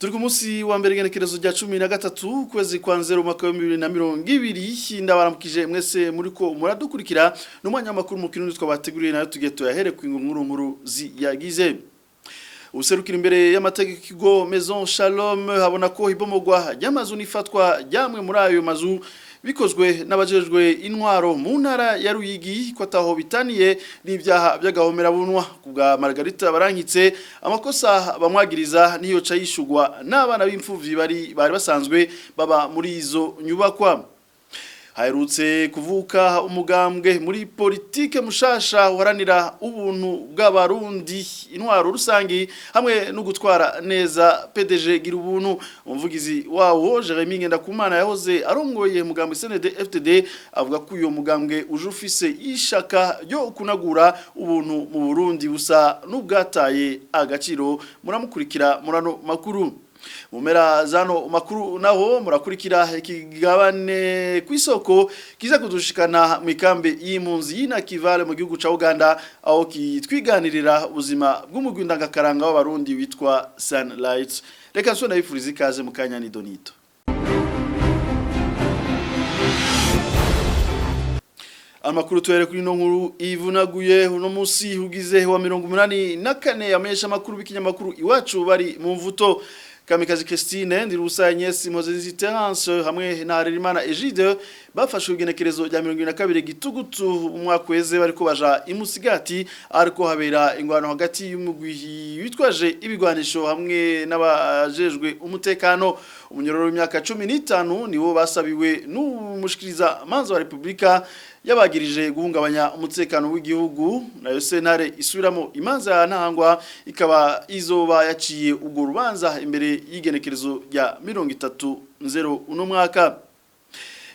Turi ku munsi wa mbere, igenekerezo rya 13 ukwezi kwa nzero, umwaka wa 2020. Ndabaramukije mwese muriko muradukurikira n'umwanya w'amakuru mu Kirundi twabateguriye, nayo tugiye tuyahere ku nkuru nkuru ziyagize. Userukira imbere y'amategeko ikigo Maison Shalom habona ko ibomogwa ry'amazu n'ifatwa ryamwe muri ayo mazu bikozwe n'abajejwe intwaro mu ntara ya Ruyigi ko ataho bitaniye n'ibyaha by'agahomerabunwa. Kubwa Margarita Barankitse, amakosa bamwagiriza niyo ca yishugwa n'abana b'imfuvyi bari basanzwe baba muri izo nyubakwa. Haherutse kuvuka umugambwe muri politike mushasha uharanira ubuntu bw'Abarundi, intwaro rusangi hamwe no gutwara neza, PDG gira ubuntu. Umuvugizi wawo, Jeremy Ngendakumana, yahoze arongoye umugambwe CNDD FDD, avuga ko uyo mugambwe uje ufise ishaka ryo kunagura ubuntu mu Burundi busa n'ubwataye agaciro. Muramukurikira murano makuru. Mu mpera zano makuru naho murakurikira ikigabane kw'isoko kiza kudushikana mu ikambi y'impunzi y'Inakivale mu gihugu ca Uganda, aho kitwiganirira ubuzima bw'umugwi ndangakaranga w'Abarundi witwa Sunlight. Reka nsubire ndabifuriza ikaze mu kanya ni Donito. Amakuru tuhere kuri no nkuru ivunaguye. Uno munsi ugize wa 84 yamenyesha amakuru b'ikinyamakuru Iwacu bari mu mvuto. Kamikazi Christine, Ndirusa Agnes, Moses Terence hamwe na Harerimana Egide bafashwe igenekerezo rya 22 gitugutu umwaka weze, bariko baja imusigati ariko habera ingwano hagati y'umugwi witwaje ibigwanisho hamwe n'abajejwe umutekano. Umunyororo w'imyaka 15 niwo basabiwe n'umushikiriza manza wa Republika, yabagirije guhungabanya umutekano w'igihugu. Nayo sentare isubiramo imanza ya Ntahangwa ikaba izoba yaciye urwo rubanza imbere y'igenekerezo rya 30 nzero uno mwaka.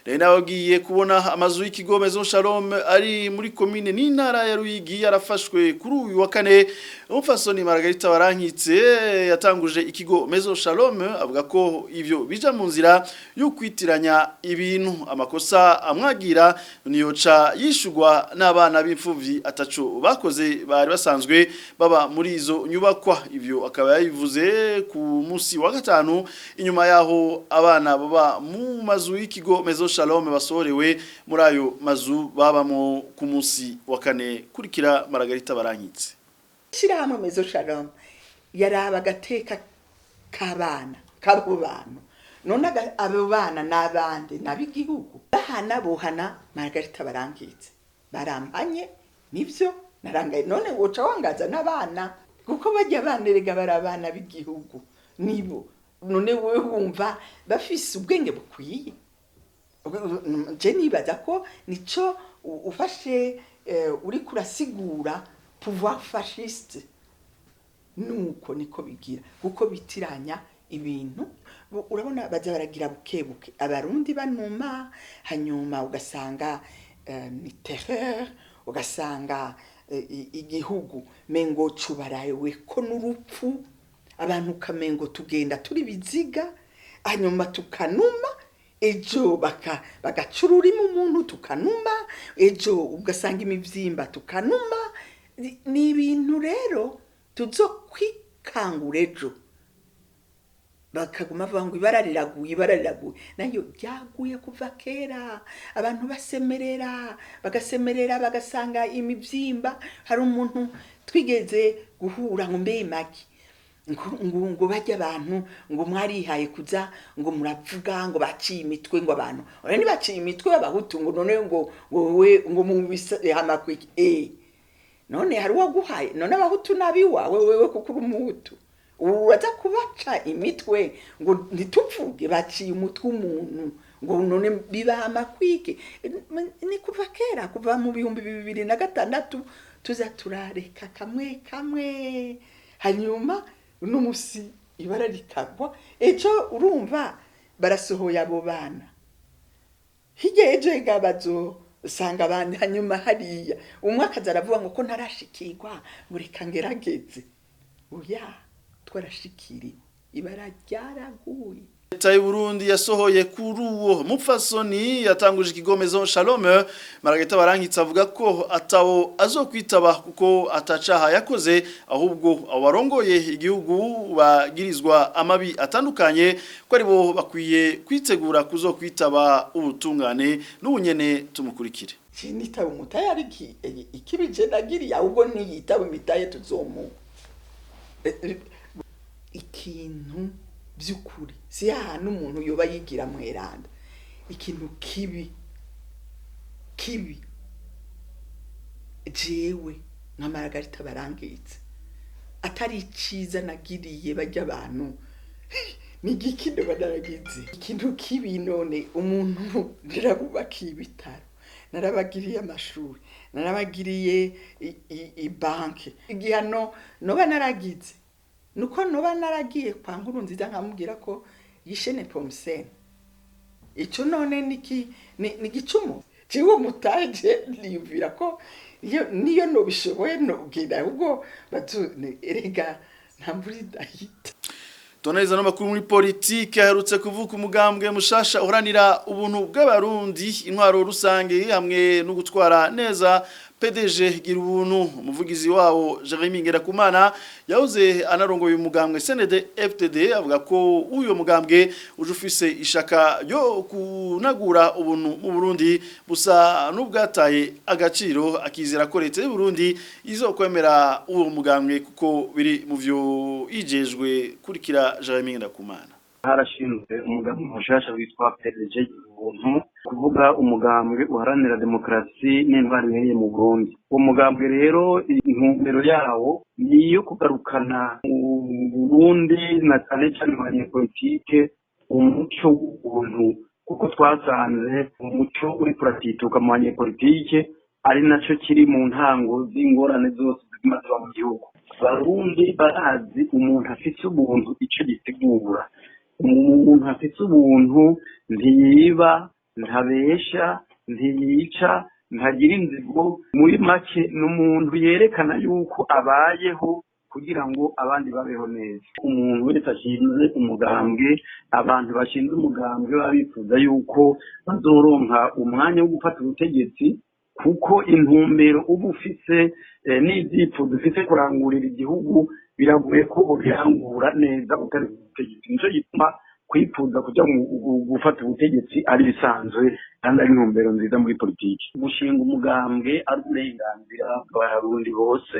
Rero nababwiye kubona amazu y'ikigo Maison Shalom ari muri komine n'intara ya Ruyigi yarafashwe kuri uyu wa kane. Umupfasoni Margarita Barankitse yatanguje ikigo Maison Shalom avuga ko ivyo bija mu nzira yo kwitiranya ibintu. Amakosa amwagira niyoca yishugwa n'abana b'imfuvyi ataco bakoze bari basanzwe baba muri izo nyubakwa. Ivyo akaba yabivuze ku munsi wa gatanu, inyuma yaho abana baba mu mazu y'ikigo Maison Shalom basohorewe muri ayo mazu babamo ku munsi wa kane. Kurikira Margarita Barankitse. Ishyirahamwe Maison Shalom yaraba agateka k'abana k'abo bantu. None abo bana n'abandi n'ab'igihugu bahana bohana Margarita Barankitse barampanye nivyo narangaye. None woca wangaza n'abana, kuko bajya abana erega bari abana b'igihugu nibo. None wewe wumva bafise ubwenge bukwiye? Je nibaza ko nico ufashe uriko urasigura pouvoir fasciste, nuko niko bigira, kuko bitiranya ibintu. Urabona baza baragira buke buke, Abarundi banuma, hanyuma ugasanga ni terreur, ugasanga igihugu mengo cubarawe ko n'urupfu, abantu ukamengo tugenda turi biziga, hanyuma tukanuma ejo bagaca ururimi umuntu tukanuma, ejo ugasanga imivyimba tukanuma. Ni ibintu rero tuzokwikangura ejo bakaguma bavuga ngo ibara riraguye, ibara riraguye. Nayo ryaguye kuva kera, abantu basemerera, bagasemerera, bagasanga imivyimba. Hari umuntu twigeze guhura ngo mbe maki ngo bajya abantu ngo mwarihaye kuza ngo muravuga ngo baciye imitwe, ngo abantu ora ntibaciye imitwe y'Abahutu, ngo none ngo wewe ngo mubise hamakwiki none hari uwaguhaye? None Abahutu nabiwawe wewe kuko uri Umuhutu uraza kubaca imitwe ngo ntituvuge baciye umutwe umuntu, ngo none bibaha amakwike? Ni kuva kera, kuva mu 2006 tuza turareka kamwe kamwe, hanyuma n'umusi ibara rikagwa. Ejo urumva barasohoye abo bana, hirya ejo ega bazosanga abandi, hanyuma hariya umwe akaza aravuga ngo ko ntarashikirwa, ngo reka ngerageze. Oya, twarashikiriwe, ibara ryaraguye. Leta y'u Burundi yasohoye kuri uwo mupfasoni yatanguje ikigomezo Shalom. Margarita Barankitse avuga ko atawo azokwitaba kuko atacaha yakoze, ahubwo abarongoye igihugu bagirizwa amabi atandukanye ko aribo bakwiye kwitegura kuzokwitaba ubutungane. N'ubunyene tumukurikire. Sinitaba umutahe, ariko ikibi je nagiriye, ahubwo niyitaba imitahe tuzomuha. Ikintu by'ukuri si ahantu umuntu yoba yigira mweranda, ikintu kibi kibi jewe nka Margarita Barankitse atari iciza nagiriye bajya abantu, ni igiki ndoba naragize ikintu kibi? None umuntu narabubakiye ibitaro, narabagiriye amashuri, narabagiriye ibanki, igihano noba naragize nuko noba naragiye kwa Nkurunziza nkamubwira ko yishe Nepomuscène. Ico none niki? Ni gicumu jewe mutaje niyumvira ko iyo niyo nobishoboye nobwira, ahubwo bazu erega nta mvura idahita. Toneza n'amakuru muri politike. Aherutse kuvuka umugambwe mushasha uharanira ubuntu bw'abarundi, intwaro rusange hamwe no gutwara neza, PDG gira ubuntu. Umuvugizi wawo Jeremy Ngerakumana yahoze anarongoye umugambwe CNDD FDD avuga ko uyo mugambwe uje ufise ishaka yo kunagura ubuntu mu Burundi busa n'ubwataye agaciro, akizera ko leta y'u Burundi izokwemera uwo mugambwe kuko biri mu vyo ijejwe. Kurikira Jeremy Ngerakumana. Harashinzwe umugambi mushasha witwa PDG Ubuntu, kuvuga umugambwe uharanira demokarasi n'intwaro ibereye mu Burundi. Uwo mugambwe rero intumbero yawo ni iyo kugarukana mu Burundi na cyane cyane mu banyepolitike umuco w'ubuntu, kuko twasanze umuco uriko uratituka mu banyepolitike, ari naco kiri mu ntango z'ingorane zose ziguma ziba mu gihugu. Abarundi barazi umuntu afise ubuntu ico gisigura. Umuntu afise ubuntu ntiyiba, ntabesha, ntiyica, ntagira inzigo. Muri make ni umuntu yerekana yuko abayeho kugira ngo abandi babeho neza. Umuntu wese ashinze umugambwe, abantu bashinze umugambwe baba bifuza yuko bazoronka umwanya wo gufata ubutegetsi, kuko intumbero uba ufise n'ivyifuzo ufise kurangurira igihugu biragoye ko ubirangura neza utari ku butegetsi. Nico gituma kwifuza kuja mu gufata ubutegetsi ari bisanzwe kandi ari intumbero nziza muri politiki. Gushinga umugambwe ari uburenganzira bw'abarundi bose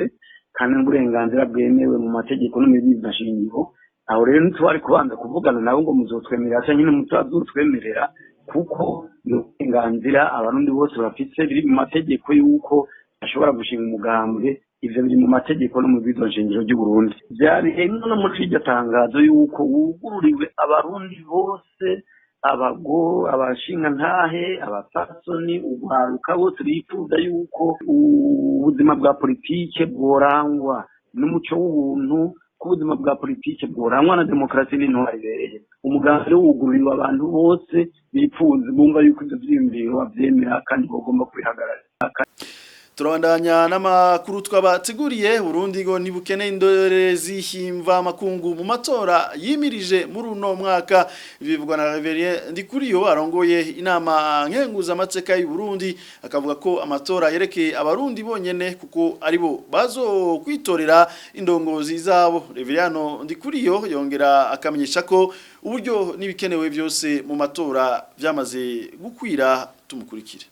kandi n'uburenganzira bwemewe mu mategeko no mu shingiro. Aho rero ntitwari kubanza kuvugana nabo ngo muzotwemerera canke ntimutazotwemerera, kuko ni uburenganzira abarundi bose bafise, biri mu mategeko yuko ashobora gushinga umugambwe. Ivyo biri mu mategeko no mu bwirizwa nshingiro ry'u Burundi. Vyari no muri iryo tangazo yuko wugururiwe abarundi bose, abago, abashingantahe, abapfasoni, urwaruka, bose bifuza yuko ubuzima bwa politike bworangwa n'umuco w'ubuntu, ko ubuzima bwa politike bworangwa na demokarasi n'intwaro ibereye. Umugambi wugururiwe abantu bose bipfuza, bumva yuko ivyo vyiyumviro bavyemera kandi bagomba kubihagararira. Turabandanya n'amakuru twabateguriye. Burundi ngo ntibukene indorerezi himva makungu mu matora yimirije muri uno mwaka. Bivugwa na Reverien Ndikuriyo arongoye inama nkenguza amateka y'u Burundi, akavuga ko amatora yerekeye abarundi bonyene kuko aribo bazo kwitorera indongozi zabo. Reverien Ndikuriyo yongera akamenyesha ko uburyo n'ibikenewe byose mu matora byamaze gukwira. Tumukurikire.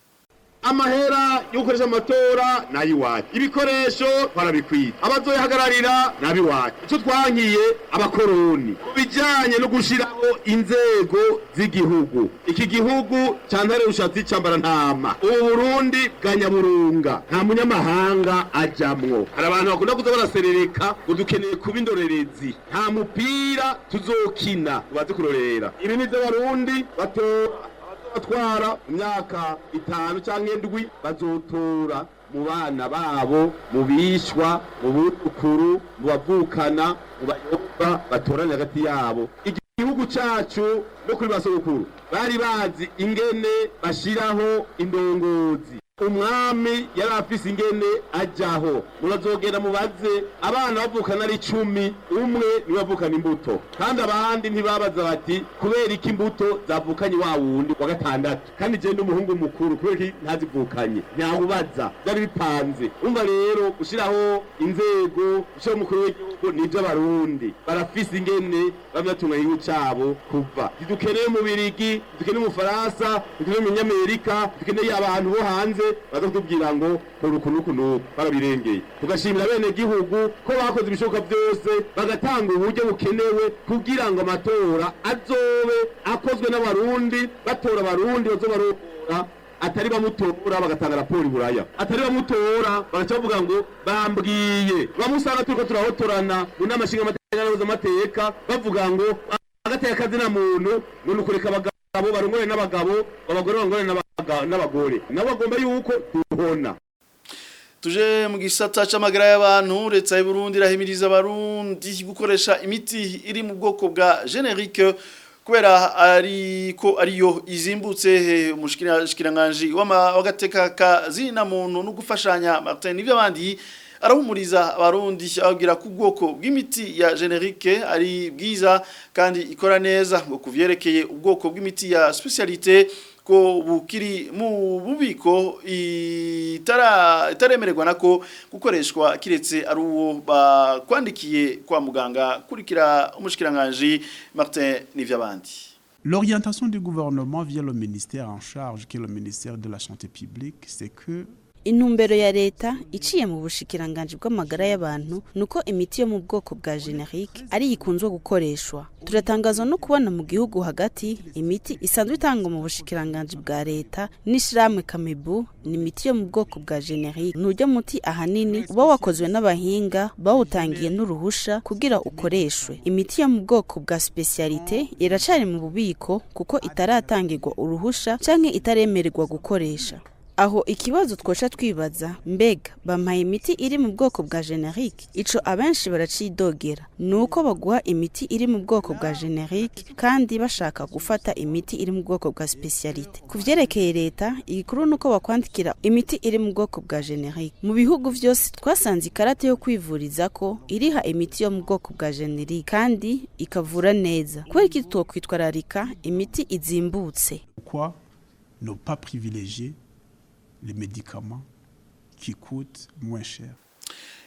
Amahera yo gukoresha amatora nayiwacu, ibikoresho twarabikwita, abazoyahagararira nabiwacu. Icyo twankiye abakoroni ku bijanye no gushiraho inzego z'igihugu, iki gihugu ca Ntare Rushatsi cambara ntama, ubu Burundi bwa Nyaburunga, nta munyamahanga ajamwo. Hari abantu bakunda kuza baraserereka ngo dukeneye kuba indorerezi. Nta mupira tuzokina baze kurorera. Ibi ni vy'abarundi batora batwara imyaka 5 canke 7, bazotora mu bana babo, mu bishwa, mu buzukuru, mu bavukana, mu bayoba, batoranye hagati yabo. Igihugu cacu no kuri basogokuru bari bazi ingene bashiraho indongozi. Umwami yari afise ingene ajaho, murazogenda mubaze abana bavukana ari 10, umwe niwe avukana imbuto, kandi abandi ntibabaza bati kubera iki imbuto zavukanye wa wundi wa gatandatu, kandi je n'umuhungu mukuru kubera iki ntazivukanye, ntawubaza, byari bipanze. Umva rero gushiraho inzego, gushiraho umukuru w'igihugu nivyo abarundi barafise ingene bavyatunganya igihugu cabo. Kuva ntidukeneye mu Birigi, ntidukeneye mu Faransa, ntidukeneye mu Nyamerika, dukeneye abantu bo hanze baza kutubwira ngo kora uku n'uku n'uku, barabirengeye. Tugashimira bene gihugu ko bakoze ibishoboka byose bagatanga uburyo bukenewe kugira ngo amatora azobe akozwe n'abarundi, batora abarundi bazobarongora, atari bamutora bagatanga raporo iburaya, atari bamutora bagaca bavuga ngo bambwiye. Bamusanga turiko turahotorana mu nama nshingamateka n'amateka bavuga ngo agateka kazina muntu ngo ni ukureka abagabo barongore n'abagabo, abagore barongore n'abagore, nabo bagomba yuko duhona. Tuje mu gisata c'amagara y'abantu. Leta y'u Burundi irahimiriza abarundi gukoresha imiti iri mu bwoko bwa générique kubera ariko ariyo izimbutse. Umushikiranganje w'agateka kazina muntu no gufashanya, Martin Nivyabandi, arahumuriza abarundi ababwira ko ubwoko bw'imiti ya générique ari bwiza kandi ikora neza, ngo kuvyerekeye ubwoko bw'imiti ya spécialité ko bukiri mu bubiko itaremererwa nako gukoreshwa kiretse ari uwo bakwandikiye kwa muganga. Kurikira umushikiranganje Martin Nivyabandi. L'orientation du gouvernement via le ministère en charge, qui est le ministère de la Santé publique, c'est que Intumbero ya leta iciye mu bushikiranganji bw'amagara y'abantu nuko imiti yo mu bwoko bwa générique ari ikunzwe gukoreshwa. Turatangazwa no kubona mu gihugu hagati imiti isanzwe itangwa mu bushikiranganji bwa leta n'ishirahamwe Kamebu ni imiti yo mu bwoko bwa générique. Nuryo muti ahanini uba wakozwe n'abahinga bawutangiye n'uruhusha kugira ukoreshwe. Imiti yo mu bwoko bwa spécialité iracari mu bubiko kuko itaratangirwa uruhusha canke itaremererwa gukoresha. Aho ikibazo twosha twibaza, mbega bampaye imiti iri mu bwoko bwa générique? Ico abenshi baracidogera nuko baguha imiti iri mu bwoko bwa générique kandi bashaka gufata imiti iri mu bwoko bwa spécialité. Ku vyerekeye leta, igikuru nuko bakwandikira imiti iri mu bwoko bwa générique. Mu bihugu vyose twasanze ikarate yo kwivurizako iriha imiti yo mu bwoko bwa générique kandi ikavura neza. Kubera iki twokwitwararika imiti izimbutse? Pourquoi ne pas privilégier les médicaments qui coûtent moins cher?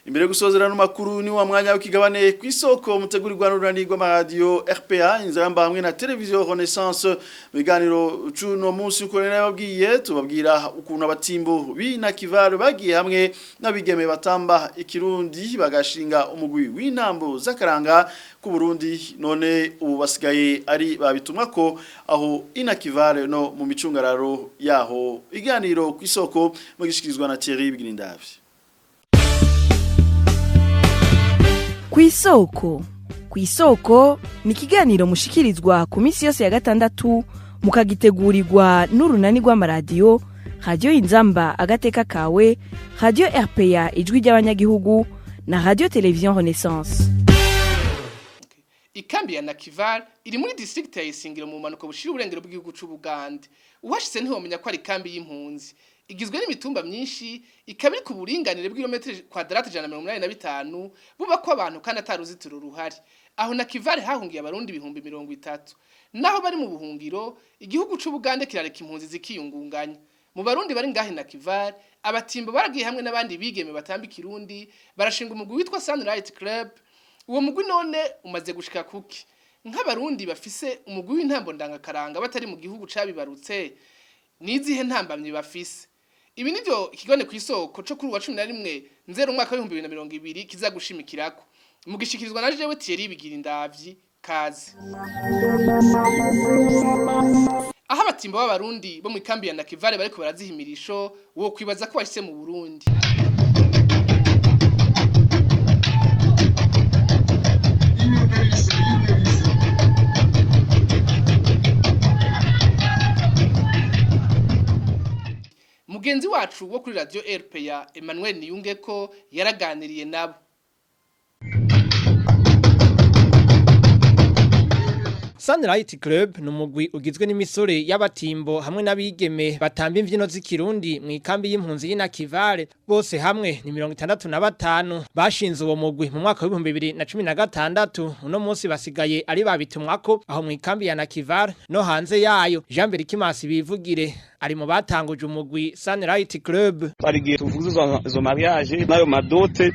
Imbere yo gusozera no makuru, ni wa mwanya w'ikigabane kw'isoko mutegurirwa n'urunani rw'amaradiyo RPA Inzamba hamwe na Televiziyo Renaissance. Mu biganiro cuno munsi, uko nababwiye, tubabwira ukuntu abatimbo b'Inakivaro bagiye hamwe n'abigeme batamba ikirundi bagashinga umugwi w'intambo z'akaranga ku Burundi, none ubu basigaye ari babitumwa ko aho Inakivaro no mu micungararo yaho. Iganiro kw'isoko mugishikirizwa na Thierry Bigirindavyi. Kw'isoko, kw'isoko ni ikiganiro mushikirizwa ku minsi yose ya gatandatu, mukagitegurirwa n'urunani rw'amaradiyo Radiyo Inzamba agateka kawe, Radiyo RPA ijwi ry'abanyagihugu na Radiyo Televiziyo Renaissance. Ikambi ya Nakival iri muri district ya Isingiro mu manuko bushira uburengero bw'igihugu c'u Bugande. Uhashitse ntiwomenya ko ari ikambi y'impunzi. Igizwe n'imitumba myinshi, ikaba iri ku buringanire bw'ibirometero kwadrate 185 bubako abantu kandi ata ruzitiro ruhari. Aho Nakival hahungiye abarundi 30,000. Naho bari mu buhungiro, igihugu c'u Bugande kirareka impunzi zikiyungunganya. Mu barundi bari ngahe Nakival, abatimbo baragiye hamwe n'abandi bigeme batamba ikirundi, barashinga umugwi witwa Sunlight Club. Uwo mugwi none umaze gushika kuki? Nk'abarundi bafise umugwi w'intambo ndangakaranga batari mu gihugu cabibarutse, nizihe ntambamyi bafise? Ibi nivyo ikigone kw'isoko co kuri wa 11 nzero umwaka wa 2020 kizagushimikirako. Mugishikirizwa na jewe Thierry Bigirindavyi. Kaze. Aho abatimbo b'abarundi bo mu ikambi ya Nakivale bariko barazihimirisho, wo kwibaza ko bashitse mu Burundi. Mugenzi wacu wo kuri radio RPA, Emmanuel Niyungeko, yaraganiriye nabo. Sunlight Club ni umugwi ugizwe n'imisore y'abatimbo hamwe n'abigeme batamba imvyino z'ikirundi mu ikambi y'impunzi y'Inakivale. Bose hamwe ni 65 bashinze uwo mugwi mu mwaka w'ibihumbi 2016. Uno munsi basigaye ari babitumwako aho mu ikambi ya Nakivale no hanze yayo. Jean Berikimasi bivugire ari mu batanguje umugwi Sunlight Club. Hari igihe tuvuze izo mariage n'ayo madote.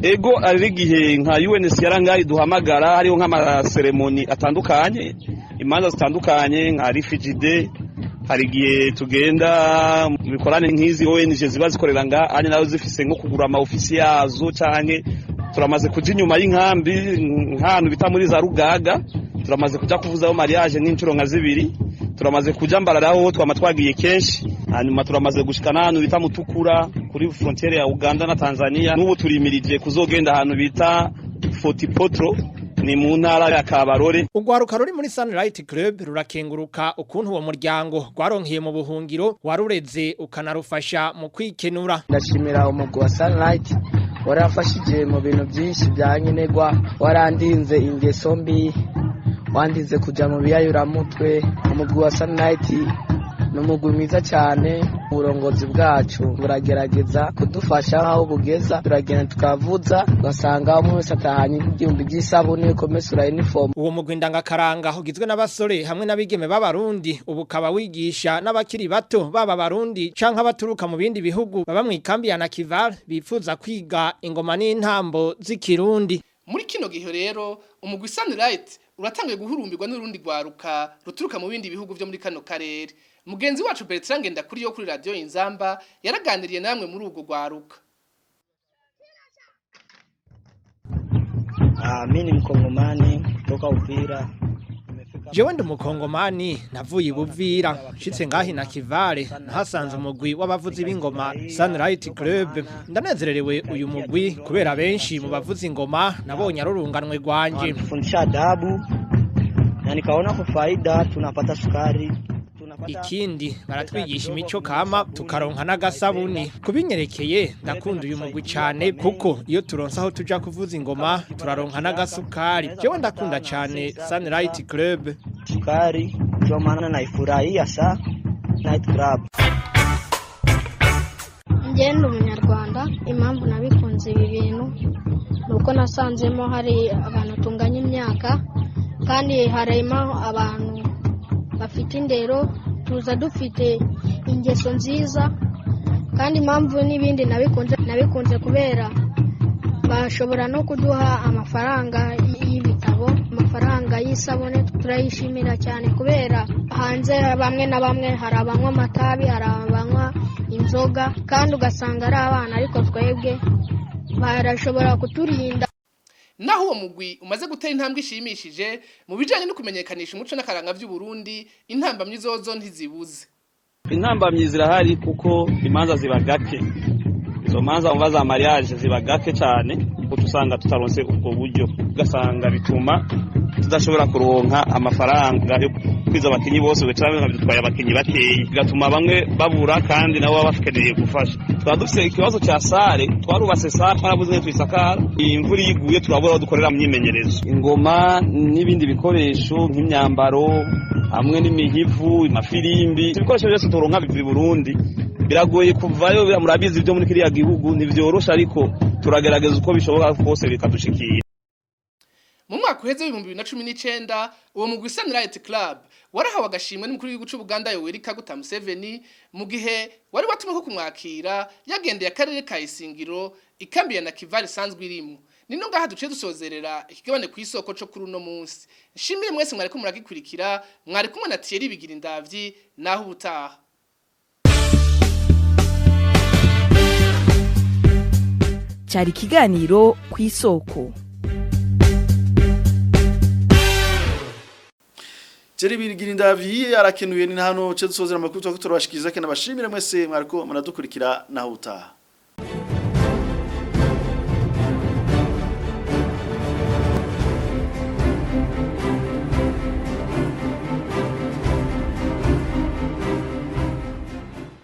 Ego ari igihe nka UNHCR ngayi duhamagara, hariho nk'amaseremoni atandukanye, imanza zitandukanye nka Refugee Day. Hari igihe tugenda mu bikorane nk'izi ONG ziba zikorera nga anye nazo zifise nko kugura ama ofisi yazo, canke turamaze kuja inyuma y'inkambi nk'ahantu bita muri za Rugaga, turamaze kuja kuvuzaho mariage nk'inshuro nka zibiri, turamaze kuja Mbararaho, twama twagiye kenshi. Hanyuma turamaze gushika n'ahantu bita Mutukura kuri frontiere ya Uganda na Tanzania. N'ubu turimirije kuzogenda ahantu bita Fort Portal, ni mu ntara ya Kabarore. Urwaruka ruri muri Sunlight Club rurakenguruka ukuntu uwo muryango rwaronkeye mu buhungiro warureze ukanarufasha mu kwikenura. Ndashimira umugwi wa Sunlight, warafashije mu bintu byinshi bya nkenerwa, warandinze ingeso mbi, wandinze kuja mu biyayuramutwe. Umugwi wa Sunlight ni umugwi mwiza cyane. Uburongozi bwacu buragerageza kudufasha aho bugeza, turagenda tukavuza, ugasanga umwe wese atahanye nk'igihumbi by'isabune kumesura uniform. Uwo mugwi ndangakaranga ugizwe n'abasore hamwe n'abigeme b'Abarundi ubu ukaba wigisha n'abakiri bato, baba Abarundi canke abaturuka mu bindi bihugu baba mu ikambi ya Nakivale bifuza kwiga ingoma n'intambo z'ikirundi. Muri kino gihe rero umugwi Sunlight uratanguye guhurumbirwa n'urundi rwaruka ruturuka mu bindi bihugu vyo muri kano karere. Mugenzi wacu Bertrand Ngendakuri yo kuri Radio Inzamba yaraganiriye namwe muri urwo rwaruka. Mi ni Mkongomani kutoka Uvira. Jewe ndi Umukongomani, navuye i Buvira. Nshitse ngahi Nakivale nahasanze umugwi w'abavuzi b'ingoma Sunlight Club. Ndanezererewe uyu mugwi kubera benshi mu bavuzi ingoma nabonye ari urunganwe rwanje. Fundisha adabu na nikaona kwa faida tunapata sukari. Ikindi, baratwigisha imico kama, tukaronka n'agasabuni. Kubinyerekeye, ndakunda uyu mugwi cane kuko iyo turonse aho tuja kuvuza ingoma turaronka n'agasukari. Jewe ndakunda cane Sunlight Club. Sukari, ndio maana naifurahia Sunlight Club. Njye ndi Umunyarwanda. Impamvu nabikunze ibi bintu ni uko nasanzemo hari abantu tunganya imyaka, kandi harimo abantu bafite indero, tuza dufite ingeso nziza. Kandi impamvu n'ibindi nabikunze, nabikunze kubera bashobora no kuduha amafaranga y'ibitabo, amafaranga y'isabune. Turayishimira cyane kubera hanze bamwe na bamwe hari abanywa amatabi, hari abanywa inzoga, kandi ugasanga ari abana, ariko twebwe barashobora kuturinda. Naho uwo mugwi umaze gutera intambwe ishimishije mu bijanye no kumenyekanisha umuco n'akaranga vy'u Burundi, intambamyi zozo ntizibuze. Intambamyi zirahari kuko imanza ziba gake. Izo manza umva za mariage ziba gake cyane, kuko usanga tutaronse ubwo buryo, ugasanga bituma tudashobora kuronka amafaranga yo kwiza abakinyi bose, cyangwa bidutwaye abakinyi bakeyi, bigatuma bamwe babura kandi nabo baba bakeneye gufasha. Twaba dufise ikibazo cya salle, twarubatse salle, twarabuze neza tuyisakara. Imvura iyo iguye turabura aho dukorera imyimenyerezo. Ingoma n'ibindi bikoresho nk'imyambaro hamwe n'imihivu, amafirimbi, ibikoresho byose turonka biva i Burundi, biragoye kuvayo. Murabizi ibyo muri kiriya gihugu ntivyoroshe, ariko turagerageza uko bishoboka kose bikadushikira. Mu mwaka uheze w'2019, uwo mugwi Sunlight Club warahawe agashimwe n'umukuru w'igihugu c'u Buganda Yoweri Kaguta Museveni, mu gihe wari watumwe ko kumwakira yagendeye akarere ka Isingiro, ikambi ya Nakivale isanzwe irimwo. Nino ngaha duciye dusozerera ikigabane ku isoko co kuri uno munsi. Nshimire mwese mwariko muragikurikira, mwari kumwe na Thierry Bigira Indavyi. Naho ubutaha. Cyari ikiganiro Ku Isoko. Thierry Bigira Indavyi arakenuye. Ni hano ce dusozera amakuru twako turabashikiriza. Kena bashimire mwese mwariko muradukurikira. Naho utaha.